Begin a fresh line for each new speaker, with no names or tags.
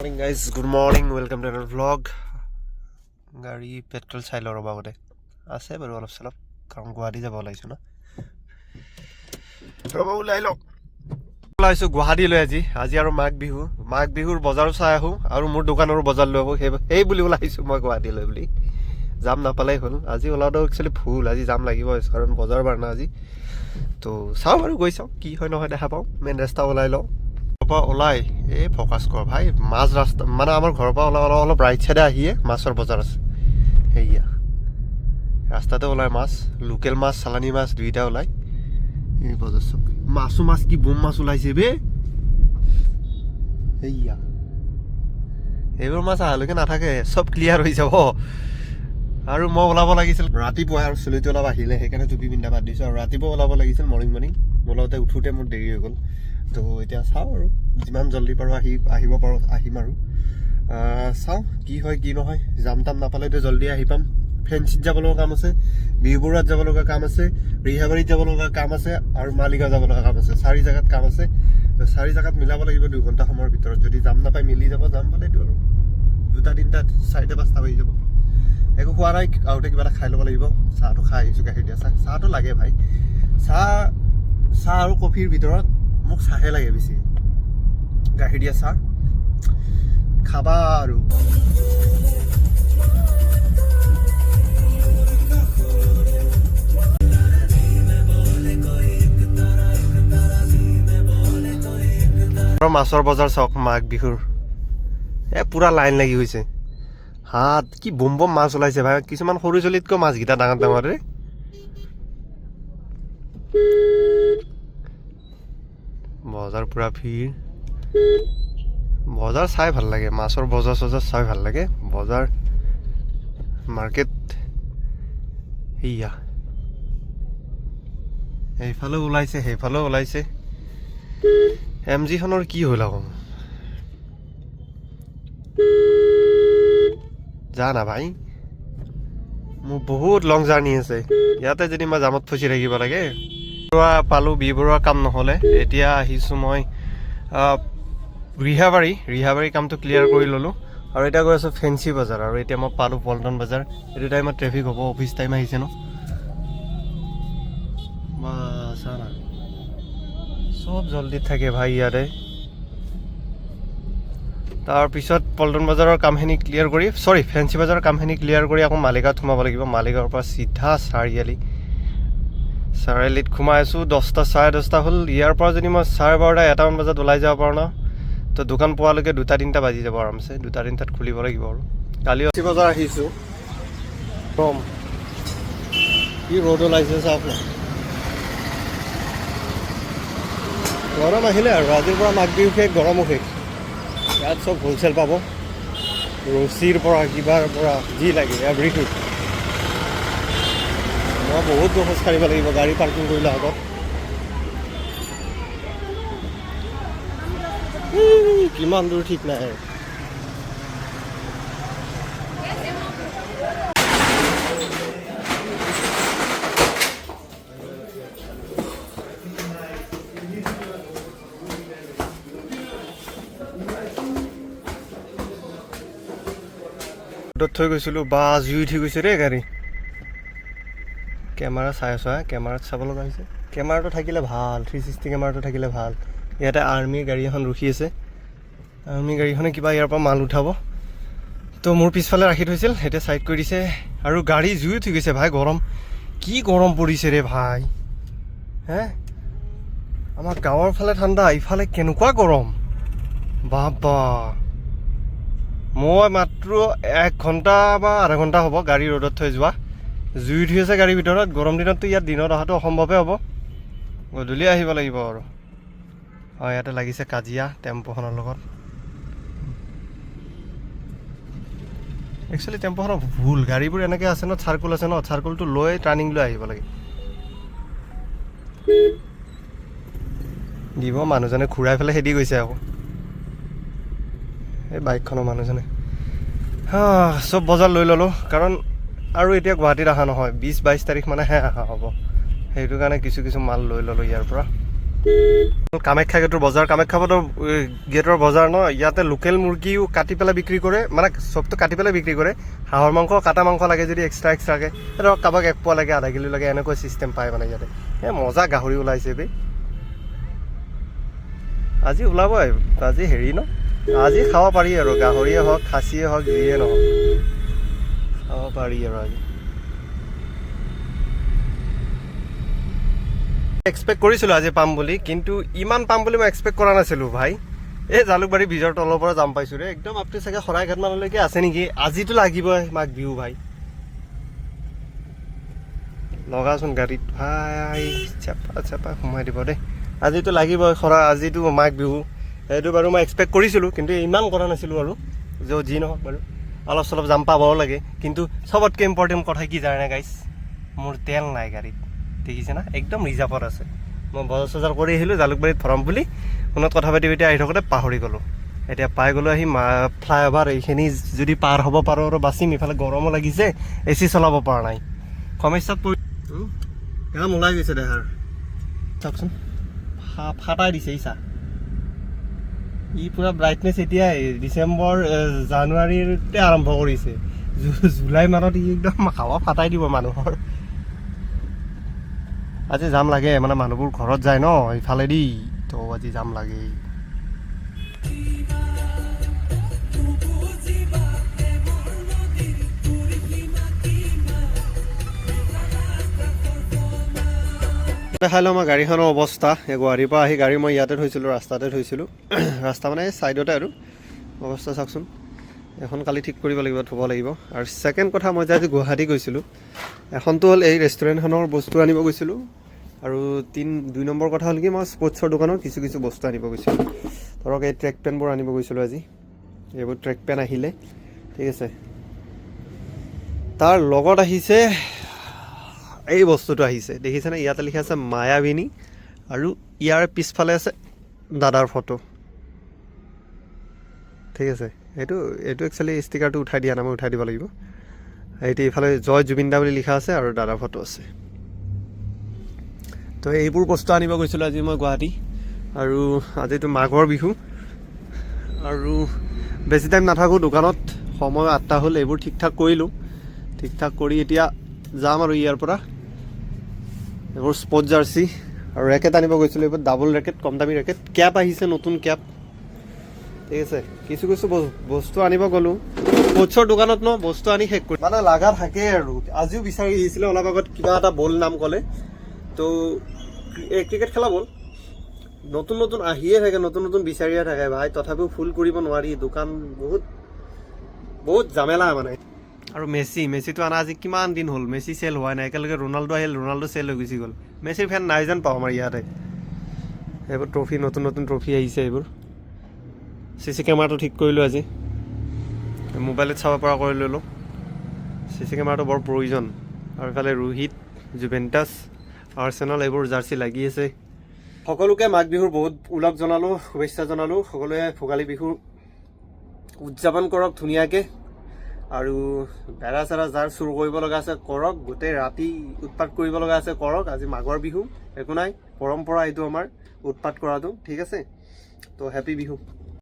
Morning guys, good morning, welcome to vlog. গাড়ী petrol চাই লওঁ ৰ'বা। আগতে আছে বাৰু অলপ চলপ, কাৰণ গুৱাহাটী যাব ওলাইছোঁ ন। ৰ'বা, ওলাই লওঁ। ওলাইছোঁ গুৱাহাটীলৈ আজি। আজি আৰু মাঘ বিহু, মাঘ বিহুৰ বজাৰো চাই আহোঁ আৰু মোৰ দোকানৰো বজাৰ লৈ আহোঁ। সেই বুলি ওলাইছোঁ মই গুৱাহাটীলৈ বুলি। জাম নাপালেই হ'ল। আজি ওলাওঁতে একচুৱেলি ভুল, আজি জাম লাগিব, কাৰণ বজাৰ বাৰ না আজি। তো চাওঁ বাৰু, গৈ চাওঁ কি হয় নহয়, দেখা পাওঁ। মেইন ৰাস্তা ওলাই লওঁ। ঘৰৰ পৰা ওলাই এই ফ'কাছ কৰ ভাই। মাজ ৰাস্তা মানে আমাৰ ঘৰৰ পৰা ওলাই অলপ অলপ ৰাইট চাইডে আহিয়ে মাছৰ বজাৰ আছে। সেয়া ৰাস্তাতে ওলাই মাছ, লোকেল মাছ, চালানী মাছ দুইটা ওলাই। এই বজাৰ চব মাছো মাছ, কি বোম মাছ ওলাইছে বে। সেয়া এইবোৰ মাছ অহালৈকে নাথাকে, চব ক্লিয়াৰ হৈ যাব। আৰু মই ওলাব লাগিছিল ৰাতিপুৱা, আৰু চুলিটো অলপ আহিলে, সেইকাৰণে টুপি পিন্ধা বাদ দিছোঁ। আৰু ৰাতিপুৱা ওলাব লাগিছিল, মৰ্ণিং মৰ্ণিং ওলাওঁতে উঠোঁতে মোৰ দেৰি হৈ গ'ল। তো এতিয়া চাওঁ আৰু যিমান জল্দি পাৰোঁ আহিব পাৰোঁ আহিম আৰু। চাওঁ কি হয় কি নহয়। জাম তাম নাপালেতো জল্দি আহি পাম। ফেঞ্চিত যাব লগা কাম আছে, বিহবৰুৱাত যাব লগা কাম আছে, ৰিহাবাৰীত যাব লগা কাম আছে আৰু মালিগাঁও যাব লগা কাম আছে। চাৰি জেগাত কাম আছে। তো চাৰি জেগাত মিলাব লাগিব 2 ঘণ্টা সময়ৰ ভিতৰত। যদি জাম নাপায় মিলি যাব, জাম পালেতো আৰু দুটা, তিনিটা, চাৰিটা, পাঁচটা বাজি যাব। একো খোৱা নাই, আহোঁতে কিবা এটা খাই ল'ব লাগিব। চাহটো খাই আহিছোঁ, গাখীৰ দিয়া চাহ। চাহটো লাগে ভাই। চাহ চাহ আৰু কফিৰ ভিতৰত মোক চাহে লাগে বেছি। গাখীৰ দিয়া চাহ খাবা আৰু। আৰু মাছৰ বজাৰ চাওক, মাঘ বিহুৰ এ পূৰা লাইন লাগি গৈছে। হাত কি বোম বোম মাছ ওলাইছে ভাই। কিছুমান সৰু চলিতকৈ মাছকেইটা ডাঙৰ ডাঙৰ ৰে। বজাৰ পূৰা ভিৰ। বজাৰ চাই ভাল লাগে, মাছৰ বজাৰ চজাৰ চাই ভাল লাগে। বজাৰ মাৰ্কেট সেয়া সেইফালেও ওলাইছে, সেইফালেও ওলাইছে। এম জিখনৰ কি হ'ল আকৌ? যা না ভাই, মোৰ বহুত লং জাৰ্ণি আছে। ইয়াতে যদি মই জামত ফচি থাকিব লাগে। বৰুৱা পালোঁ, বি বৰুৱা কাম নহ'লে এতিয়া আহিছোঁ মই ৰিহাবাৰী। ৰিহাবাৰী কামটো ক্লিয়াৰ কৰি ল'লোঁ আৰু এতিয়া গৈ আছোঁ ফেঞ্চি বজাৰ। আৰু এতিয়া মই পালোঁ পল্টন বজাৰ। এইটো টাইমত ট্ৰেফিক হ'ব, অফিচ টাইম আহিছে ন। বা চা না, চব জল্দিত থাকে ভাই ইয়াতে। তাৰপিছত পল্টন বজাৰৰ কামখিনি ক্লিয়াৰ কৰি, চৰি, ফেঞ্চি বজাৰৰ কামখিনি ক্লিয়াৰ কৰি আকৌ মালিগাঁৱত সোমাব লাগিব। মালিগাঁৱৰ পৰা চিধা চাৰিআলি। চাৰিআলিত সোমাই আছোঁ, 10টা 10:30 হ'ল। ইয়াৰ পৰা যদি মই 12:30, 1টামান বজাত ওলাই যাব পাৰোঁ ন, তো দোকান পোৱালৈকে দুটা তিনিটা বাজি যাব আৰামছে। দুটা তিনিটাত খুলিব লাগিব। আৰু কালি ফেঞ্চি বজাৰ আহিছোঁ। গৰম, কি ৰ'দ ওলাইছে চাওক না। গৰম আহিলে আৰু আজিৰ পৰা মাঘ বিহু শেষ, গৰমো শেষ। ইয়াত চব হ'লচেল পাব, ৰছীৰ পৰা কিবাৰ পৰা যি লাগে, এভৰিথিং। মই বহুত দূৰ খোজ কাঢ়িব লাগিব গাড়ী পাৰ্কিং কৰিলে আগত। কিমান দূৰ ঠিক নাই আৰু। ৰ'দত থৈ গৈছিলোঁ বা, জুই উঠি গৈছে দেই গাড়ী। কেমেৰা চাই আছোঁ। হা, কেমেৰাত চাব লগা হৈছে। কেমেৰাটো থাকিলে ভাল, 360 কেমেৰাটো থাকিলে ভাল। ইয়াতে আৰ্মিৰ গাড়ী এখন ৰখি আছে। আৰ্মি গাড়ীখনে কিবা ইয়াৰ পৰা মাল উঠাব, তো মোৰ পিছফালে ৰাখি থৈছিল, এতিয়া ছাইড কৰি দিছে। আৰু গাড়ী জুই উঠি গৈছে ভাই। গৰম, কি গৰম পৰিছে ৰে ভাই। হে, আমাৰ গাঁৱৰ ফালে ঠাণ্ডা, ইফালে কেনেকুৱা গৰম বাবা। মই মাত্ৰ এক ঘণ্টা বা আধা ঘণ্টা হ'ব গাড়ী ৰ'দত থৈ যোৱা, জুই উঠি আছে গাড়ীৰ ভিতৰত। গৰম দিনততো ইয়াত দিনত অহাটো অসম্ভৱে হ'ব, গধূলি আহিব লাগিব আৰু। অঁ, ইয়াতে লাগিছে কাজিয়া টেম্পোখনৰ লগত। একচুৱেলি টেম্পোখনৰ ভুল, গাড়ীবোৰ এনেকৈ আছে ন, চাৰ্কুল আছে ন, চাৰ্কুলটো লৈ টাৰ্ণিং লৈ আহিব লাগে। দিব মানুহজনে ঘূৰাই পেলাই খেদি গৈছে আকৌ এই বাইকখনৰ মানুহজনে। হা, চব বজাৰ লৈ ল'লোঁ, কাৰণ আৰু এতিয়া গুৱাহাটীত অহা নহয়, 20-22 তাৰিখ মানেহে অহা হ'ব। সেইটো কাৰণে কিছু কিছু মাল লৈ ল'লোঁ ইয়াৰ পৰা। কামাখ্যা গেটৰ বজাৰ, কামাখ্যা গেটৰ বজাৰ ন। ইয়াতে লোকেল মুৰ্গীও কাটি পেলাই বিক্ৰী কৰে, মানে চবটো কাটি পেলাই বিক্ৰী কৰে। হাঁহৰ মাংস, কাটা মাংস লাগে যদি এক্সট্ৰা এক্সট্ৰাকৈ, ধৰক কাৰোবাক 1 পোৱা লাগে, আধা কিলো লাগে, এনেকুৱা চিষ্টেম পায় মানে ইয়াতে। এই মজা গাহৰি ওলাইছে বে। আজি ওলাবই আজি হেৰি ন, আজি খাব পাৰি আৰু, গাহৰিয়ে হওক, খাচীয়ে হওক, যিয়ে নহওক, খাব পাৰি আৰু আজি। এক্সপেক্ট কৰিছিলোঁ আজি পাম বুলি, কিন্তু ইমান পাম বুলি মই এক্সপেক্ট কৰা নাছিলোঁ ভাই। এই জালুকবাৰী ব্ৰিজৰ তলৰ পৰা যাম পাইছোঁ ৰে, একদম আপটো চাগে শৰাইঘাট মানলৈকে আছে নেকি। আজিতো লাগিবই মাঘ বিহু ভাই। লগাচোন গাড়ীত ভাই, চেপা চেপা সোমাই দিব দেই। আজিতো লাগিবই আজিতো মাঘ বিহু। সেইটো বাৰু মই এক্সপেক্ট কৰিছিলোঁ, কিন্তু ইমান কৰা নাছিলোঁ আৰু। যি নহওক বাৰু, অলপ চলপ জাম পাবও লাগে। কিন্তু চবতকৈ ইম্পৰ্টেণ্ট কথা কি জানে গাইছ? মোৰ তেল নাই গাড়ীত, দেখিছে না, একদম ৰিজাৰ্ভত আছে। মই বজাৰ চজাৰ কৰি আহিলোঁ, জালুকবাৰীত ভৰাম বুলি ফোনত কথা পাতি পাতি আহি থাকোঁতে পাহৰি গ'লোঁ। এতিয়া পাই গ'লোঁ আহি মা ফ্লাইঅভাৰ এইখিনি যদি পাৰ হ'ব পাৰোঁ আৰু বাচিম। ইফালে গৰমো লাগিছে, এ চি চলাব পৰা নাই, সমস্যাত পৰি ঘাম ওলাই গৈছে দেহাৰ। চাওকচোন, ফাটাই দিছে ই। চা, ই পূৰা ব্ৰাইটনেছ এতিয়া ডিচেম্বৰ জানুৱাৰীতে আৰম্ভ কৰিছে। জুলাই মানত ই একদম হাৱা ফাটাই দিব মানুহৰ। আজি জাম লাগে, মানে মানুহবোৰ ঘৰত যায় ন ইফালেদি, তো আজি জাম লাগে। দেখাই লওঁ আমাৰ গাড়ীখনৰ অৱস্থা। এই গুৱাহাটীৰ পৰা আহি গাড়ী মই ইয়াতে থৈছিলোঁ, ৰাস্তাতে থৈছিলোঁ, ৰাস্তা মানে ছাইডতে আৰু। অৱস্থা চাওকচোন, এখন কালি ঠিক কৰিব লাগিব, থ'ব লাগিব। আৰু ছেকেণ্ড কথা, মই যে আজি গুৱাহাটী গৈছিলোঁ, এখনটো হ'ল এই ৰেষ্টুৰেণ্টখনৰ বস্তু আনিব গৈছিলোঁ আৰু 2 নম্বৰ কথা হ'ল কি, মই স্পৰ্টছৰ দোকানৰ কিছু কিছু বস্তু আনিব গৈছিলোঁ। ধৰক এই ট্ৰেক পেণ্টবোৰ আনিব গৈছিলোঁ আজি, এইবোৰ ট্ৰেক পেণ্ট আহিলে, ঠিক আছে। তাৰ লগত আহিছে এই বস্তুটো আহিছে, দেখিছেনে? ইয়াতে লিখা আছে মায়াবিনী আৰু ইয়াৰ পিছফালে আছে দাদাৰ ফটো, ঠিক আছে। এইটো একচুৱেলি ষ্টিকাৰটো উঠাই দিয়া নাই, মই উঠাই দিব লাগিব। এইটো এইফালে জয় জুবিন দা বুলি লিখা আছে আৰু দাদাৰ ফটো আছে। তো এইবোৰ বস্তু আনিব গৈছিলোঁ আজি মই গুৱাহাটী। আৰু আজিতো মাঘৰ বিহু আৰু বেছি টাইম নাথাকোঁ দোকানত, সময় 8টা হ'ল। এইবোৰ ঠিক ঠাক কৰিলোঁ, ঠিক ঠাক কৰি এতিয়া যাম আৰু ইয়াৰ পৰা। এইবোৰ স্পৰ্ট জাৰ্চি আৰু ৰেকেট আনিব গৈছিলোঁ, এইবোৰ ডাবল ৰেকেট, কম দামী ৰেকেট। কেপ আহিছে, নতুন কেপ, ঠিক আছে। কিছু কিছু বস্তু আনিব গ'লোঁ স্পৰ্টছৰ দোকানত ন, বস্তু আনি শেষ কৰি মানে লগা থাকে আৰু। আজিও বিচাৰি আহিছিলে অলপ আগত, কিবা এটা বল নাম ক'লে, তো এই ক্ৰিকেট খেলা বল। নতুন নতুন আহিয়ে থাকে, নতুন নতুন বিচাৰিয়ে থাকে ভাই, তথাপিও ফুল কৰিব নোৱাৰি দোকান, বহুত বহুত জামেলা মানে। আৰু মেচিটো অনা আজি কিমান দিন হ'ল, মেচি চেল হোৱা নাই। একেলগে ৰোনাল্ডো আহিল, ৰোনাল্ডো চেল হৈ গুচি গ'ল। মেচিৰ ফেন নাই যেন পাওঁ আমাৰ ইয়াতে। এইবোৰ ট্ৰফি, নতুন নতুন ট্ৰফি আহিছে এইবোৰ। চি চি কেমেৰাটো ঠিক কৰিলোঁ আজি, মোবাইলত চাব পৰা কৰি ল'লোঁ। চি চি কেমেৰাটো বৰ প্ৰয়োজন। আৰু ইফালে ৰোহিত, জুভেণ্টাছ, আৰ্চেনল এইবোৰ জাৰ্চি লাগি আছে। সকলোকে মাঘ বিহুৰ বহুত ওলগ জনালোঁ, শুভেচ্ছা জনালোঁ। সকলোৱে ভোগালী বিহু উদযাপন কৰক ধুনীয়াকৈ আৰু বেৰা চেৰা যাৰ চুৰ কৰিব লগা আছে কৰক, গোটেই ৰাতি উৎপাত কৰিব লগা আছে কৰক। আজি মাঘৰ বিহু, একো নাই, পৰম্পৰা এইটো আমাৰ উৎপাত কৰাটো, ঠিক আছে। তো হেপী বিহু।